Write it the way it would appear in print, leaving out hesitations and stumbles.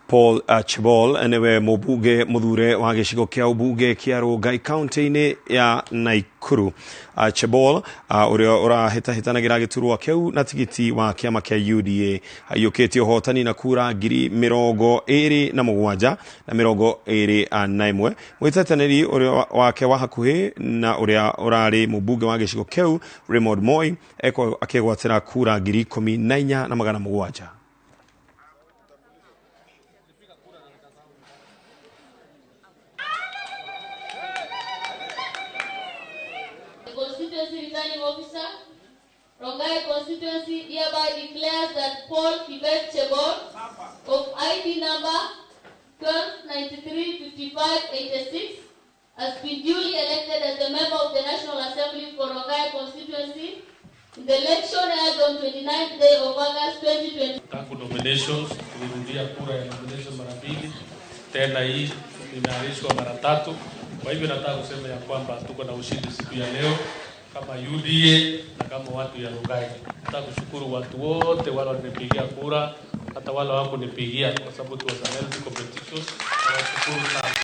Paul Chebol nĩwe mũmbunge mũthure wa gĩcigo kĩa ũmbunge kĩa Rongai kaunti-inĩ ya Naikuru. Chebol ũrĩa ũrahĩtahĩtanagĩra gĩturwa kĩu na tigiti wa kĩama kĩa UDA aiyũkĩtie ũhotani na kura 27,021. Mwĩtetanĩri ũrĩa wake wa hakuhĩ na ũrĩa ũrarĩ mũmbunge wa gĩcigo kĩu Raymond Moi akĩgwatĩra kura 14,700. The constituency returning officer, Rongai constituency, hereby declares that Paul Kibet Chebol of ID number 12935586 has been duly elected as a member of the National Assembly for Rongai constituency in the election held on 29th day of August 2020. Tangu nominations tulirudia kura ya nomination mara mbili, tena hii imeahirishwa mara tatu. Kwa hivyo nataka kusema ya kwamba tuko na ushindi siku ya leo kama UDA na kama watu ya Rongai. Nataka kushukuru watu wote wale walinipigia kura, hata wale hawakunipigia kwa sababu it was a healthy competition. Nawashukuru sana.